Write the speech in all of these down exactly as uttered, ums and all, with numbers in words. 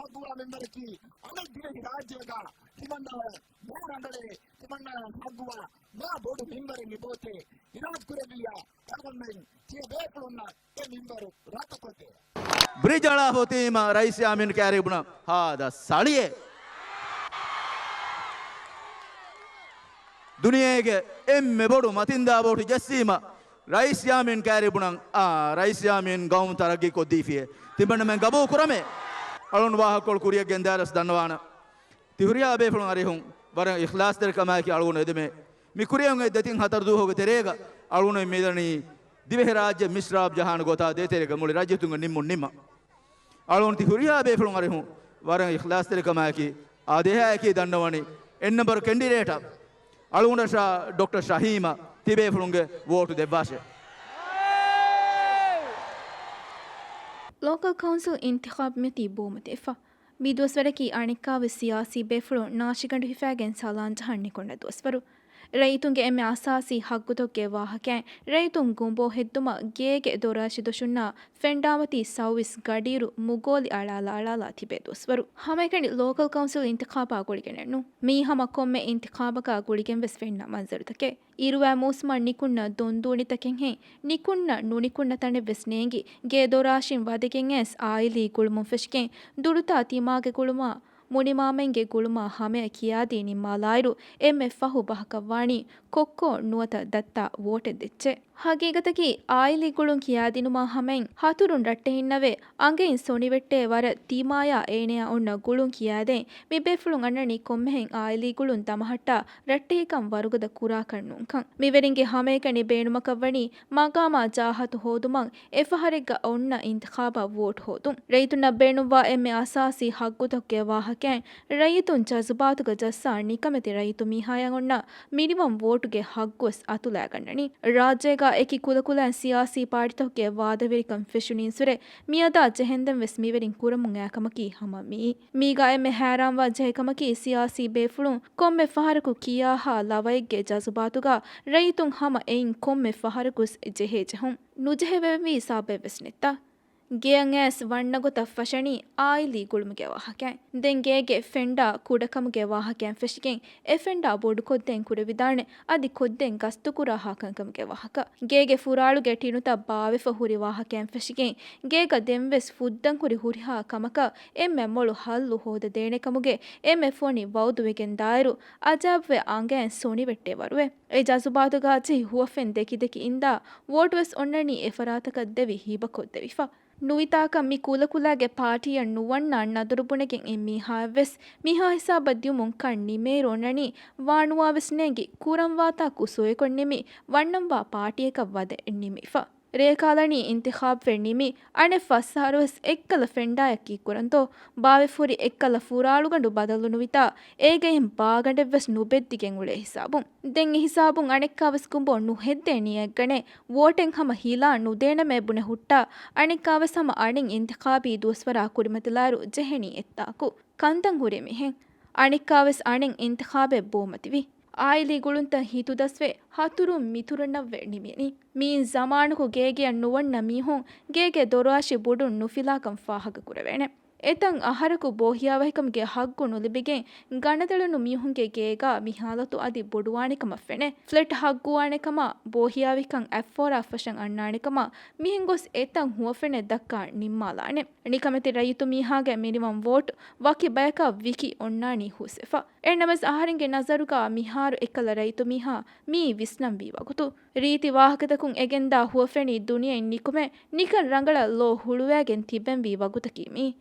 ހައްގުވާ މިންވަރަކީ އަނެއް ދިވެހި ރާއްޖޭގަ ތިމަންނާ މޫނަނޑު ތިމަންނާ ހައްގުވާ މާ ބޮޑު މިންވަރެއް މި ބޯތޭ. އިރާދަކުރެއްވިއްޔާ އަޅުގަނޑުމެން ތިޔަ ބޭފުޅުންނަށް އެ މިންވަރު ރައްކަކޮށްދޭ. ބްރިޖް އަޅާފަ އޮތީމަ ރައީސް ޔާމީން ކައިރީ ބުނަން ހާދަ ސަޅިއެއް. ދުނިޔޭގެ އެންމެ ބޮޑު މަތިންދާ ވޯޓު ޖެއްސީމަ ރައީސް ޔާމީން ކައިރީ ބުނަން، އާ، ރައީސް ޔާމީން ގައުމު ތަރައްގީ ކޮށްދީފިއޭ. ތިމަންނަމެން ގަބޫލު ކުރަމޭ. އަޅުން ވާހަކަކޮޅު ކުރިއަށް ގެންދާލަސް ދަންނަވާނަ. ތި ހުރިހާ ބޭފުޅުން އަރިހުން ވަރަށް އިޚްލާސްތެރިކަމާއެކީ އަޅުގަނޑު އެދެމޭ. މި ކުރިއަށް އެ ދެތިން ހަތަރު ދުވަހުގެ ތެރޭގަ އަޅުގަނޑު މިދަނީ ދިވެހި ރާއްޖެ މިސްރާބް ޖަހާނެ ގޮތާ ދޭތެރޭގަ މުޅި ރާއްޖެތުންގެ ނިންމުން ނިންމަ. އަޅުގަނޑު ތި ހުރިހާ ބޭފުޅުން އަރިހުން ވަރަށް އިޚްލާސްތެރިކަމާއެކީ އާދޭހާއެކީ ދަންނަވަނީ އެއް ނަންބަރު ކެންޑިޑޭޓަށް އަޅުގަނޑަށާ ޑޮކްޓަރ ޝަހީމަށް ތިބޭފުޅުންގެ ވޯޓު ދެއްވާށޭ. ލޯކަލް ކައުންސިލް އިންތިޚާބު މިއޮތީ ބޯމަތިވެފަ. މި ދުވަސްވަރަކީ އަނެއްކާވެސް ސިޔާސީ ބޭފުޅުން ނާށިގަނޑު ހިފައިގެން ސަލާން ޖަހަން ނިކުންނަ ދުވަސްވަރު. ރައްޔިތުންގެ އެންމެ އަސާސީ ހައްގުތަކުގެ ވާހަކައިން ރައްޔިތުން ގުނބޯ ހެއްދުމަށް ގޭގެ ދޮރާށި ދޮށުންނާ ފެންޑާމަތީ ސައުވީސް ގަޑިއިރު މުގޯލި އަޅާލާ އަޅާލާ ތިބޭ ދުވަސްވަރު. ހަމައެކަނި ލޯކަލް ކައުންސިލް އިންތިޚާބާ ގުޅިގެނެއްނު. މީ ހަމަ ކޮންމެ އިންތިޚާބަކާ ގުޅިގެން ވެސް ފެންނަ މަންޒަރުތަކެއް. އިރުވާ މޫސުމަށް ނިކުންނަ ދޮންދޫނިތަކެއްހެން ނިކުންނަ ނުނިކުންނަ ތަނެއް ވެސް ނޭނގި، ގޭ ދޮރާށިން ވަދެގެން އައިސް އާއިލީ ގުޅުމުން ފެށިގެން ދުޅުތާ ތިމާގެ ގުޅުމާ މުނިމާމެންގެ ގުޅުމާ ހަމަޔަށް ކިޔާދީ ނިންމާލާއިރު، އެންމެ ފަހު ބަހަކަށްވާނީ ކޮއްކޯ ނުވަތަ ދައްތާ ވޯޓެއް ދެއްޗެއް. ހަގީގަތަކީ، އާއިލީ ގުޅުން ކިޔާދިނުމާ ހަމައިން ހަތުރުން ރައްޓެހިންނަށް ވެ އަނގައިން ސޮނިވެއްޓޭ ވަރަށް ތިމާޔާ އޭނަޔާ އޮންނަ ގުޅުން ކިޔާދޭން މި ބޭފުޅުން އަންނަނީ ކޮންމެހެން އާއިލީ ގުޅުން ދަމަހައްޓާ ރައްޓެހިކަން ވަރުގަދަ ކުރާކަށް ނޫންކަން. މިވެރިންގެ ހަމައެކަނި ބޭނުމަކަށްވަނީ މަގާމާ ޖާހަތު ހޯދުމަށް އެފަހަރެއްގަ އޮންނަ އިންތިޚާބަށް ވޯޓް ހޯދުން. ރައްޔިތުންނަށް ބޭނުންވާ އެންމެ އަސާސީ ހައްގުތަކުގެ ވާހަކައިން ރައްޔިތުން ޖަޒުބާތުގަ ޖައްސާ ނިކަމެތި ރައްޔިތު މީހާޔަށް އޮންނަ މިނިވަން ވޯޓުގެ ހައްގުވެސް އަތުލައިގަންނަނީ. ރާއްޖޭގަ އެކި ކުލަކުލައިން ސިޔާސީ ޕާޓީތަކުގެ ވާދަވެރިކަން ފެށުނީންސުރެ މިއަދާ ޖެހެންދެން ވެސް މިވެރިން ކުރަމުން އައި ކަމަކީ ހަމަ މިއީ. މީގަ އެންމެ ހައިރާންވާ ޖެހޭ ކަމަކީ ސިޔާސީ ބޭފުޅުން ކޮންމެ ފަހަރަކު ކިޔާހާ ލަވައެއްގެ ޖަޒުބާތުގަ ރައްޔިތުން ހަމަ އެއިން ކޮންމެ ފަހަރަކުސް ޖެހޭ ޖެހުން. ނުޖެހެވެވި ހިސާބެއްވެސް ނެތްތަ؟ ގެޔަށް އައިސް ވަންނަ ގޮތަށް ފަށަނީ އާއިލީ ގުޅުމުގެ ވާހަކައިން. ދެން ގޭގެ ފެންޑާ ކުޑަކަމުގެ ވާހަކައިން ފެށިގެން އެ ފެންޑާ ބޮޑުކޮށްދޭން ކުރެވިދާނެ އަދި ކޮށްދޭން ގަސްތުކުރާހާ ކަންކަމުގެ ވާހަކަ. ގޭގެ ފުރާޅުގެ ޓިނުތައް ބާވެފަ ހުރި ވާހަކައިން ފެށިގެން ގޭގަ ދެންވެސް ފުއްދަން ހުރި ހުރިހާ ކަމަކަށް އެންމެ މޮޅު ހައްލު ހޯދަދޭނެ ކަމުގެ އެންމެ ފޮނި ވައުދުވެގެން ދާއިރު އަޖާބްވެ އަނގައިން ސޮނިވެއްޓޭ ވަރުވެ. އެ ޖަޒުބާތުގަ ޖެހި ހުވަފެން ދެކި ދެކި އިންދާ ވޯޓުވެސް އޮންނަނީ އެފަރާތަކަށް ދެވި ހިބަކޮށްދެވިފަ. ނުވިތާކަށް މި ކުލަކުލާގެ ޕާޓީއަށް ނުވަންނާ ނަދުރު ބުނެގެން އިން މީހާއަށްވެސް މިހާ ހިސާބަށް ދިޔުމުން ކަން ނިމޭއިރު އޮންނަނީ ވާނުވާވެސް ނޭނގި ކުރަންވާތާ ކުސުވެކޮށް ނިމި ވަންނަންވާ ޕާޓީއަކަށް ވަދެ ނިމިފަ. ރޭކާލަނީ އިންތިޚާބްވެ ނިމި އަނެއް ފަސް އަހަރުވެސް އެއްކަލަ ފެންޑާޔަށް ކީއްކުރަންތޯ؟ ބާވެފަހުރި އެއްކަލަ ފުރާޅުގަނޑު ބަދަލުނުވިތާ އޭގެއިން ބާގަނޑެއްވެސް ނުބެއްދިގެން އުޅޭ ހިސާބުން. ދެން އެހިސާބުން އަނެއްކާވެސް ކުނބޯ ނުހެއްދޭނީ އެއްގަނޑެއް ވޯޓެއް ހަމަ ހިލާ ނުދޭނަމޭ ބުނެ ހުއްޓާ އަނެއްކާވެސް ހަމަ އަނެއް އިންތިޚާބީ ދުވަސްވަރާ ކުރިމަތިލާއިރު ޖެހެނީ އެއްތާކު. ކަންތައް ހުރި މިހެން. އަނެއްކާވެސް އަނެއް އިންތިޚާބެއް ބޯމަތިވި. އާއިލީ ގުޅުންތައް ހިތުދަސްވެ ހަތުރުން މިތުރުންނަށްވެ ނިމިނީ. މިއިން ޒަމާނަކު ގޭގެއަށް ނުވަންނަ މީހުން ގޭގެ ދޮރާށި ބޮޑުން ނުފިލާކަން ފާހަގަކުރެވޭނެ. އެތަން އަހަރަކު ބޯހިޔާވަހިކަމުގެ ހައްގު ނުލިބިގެން ގަނެދެޅުނު މީހުންގެ ގޭގަ މި ހާލަތު އަދި ބޮޑުވާނެކަމަށް ފެނޭ. ފްލެޓް ހައްގުވާނެކަމާ ބޯހިޔާވިކަން އަތްފޯރާ ފަށަން އަންނާނެކަމާ މިހެން ގޮސް އެތަން ހުވަފެނެއް ދައްކާ ނިންމާލާނެ. ނިކަމެތި ރައްޔިތު މީހާގެ މިނިވަން ވޯޓް ވަކި ބަޔަކަށް ވިކި އޮންނާނީ ހުސްވެފަ. އެހެންނަމަވެސް އަހަރެންގެ ނަޒަރުގަ މިހާރު އެއްކަލަ ރައްޔިތު މީހާ މިއީ ވިސްނަންވީ ވަގުތު. ރީތި ވާހަކަތަކުން އެގެންދާ ހުވަފެނީ ދުނިޔެއިން ނިކުމެ ނިކަން ރަނގަޅަށް ލޯ ހުޅުވައިގެން ތިބެންވީ ވަގުތަކީ މިއީ.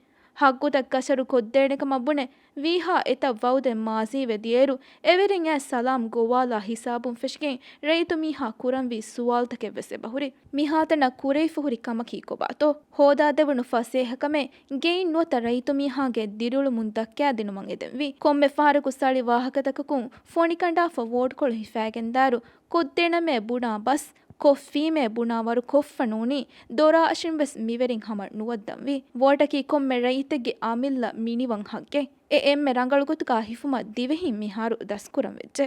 ހައްގުތައް ކަށަރު ކޮށްދޭނެކަމަށް ބުނެ ވީހާ އެތައް ވައުދެއް މާޒީވެ ދިޔައިރު އެވެރިން އައި ސަލާމް ގޮވާލާ ހިސާބުން ފެށިގެން ރައްޔިތު މީހާ ކުރަންވީ ސުވާލުތަކެއްވެސް އެބަހުރި. މިހާތަނަށް ކުރެވިފަހުރި ކަމަކީ ކޮބާތޯ؟ ހޯދާދެވުނު ފަސޭހަކަމެއް ގެއިން ނުވަތަ ރައްޔިތު މީހާގެ ދިރިއުޅުމުން ދައްކާދިނުމަށް އެދެންވީ. ކޮންމެ ފަހަރަކު ސަޅި ވާހަކަތަކަކުން ފޮނިކަނޑާފަ ވޯޓްކޮޅު ހިފައިގެންދާއިރު ކޮށްދޭނަމޭ ބުނާ ބަސް، ކޮށްފީމޭ ބުނާ ވަރު ކޮށްފަ ނޫނީ، ދޮރާ އަށިން ވެސް މިވެރިން ހަމަ ނުވައްދަންވީ. ވޯޓަކީ ކޮންމެ ރައްޔިތެއްގެ އަމިއްލަ މިނިވަން ހައްގެއް. އެ އެންމެ ރަނގަޅު ގޮތުގަ ހިފުމަށް ދިވެހިން މިހާރު ދަސްކުރަން ވެއްޖެ.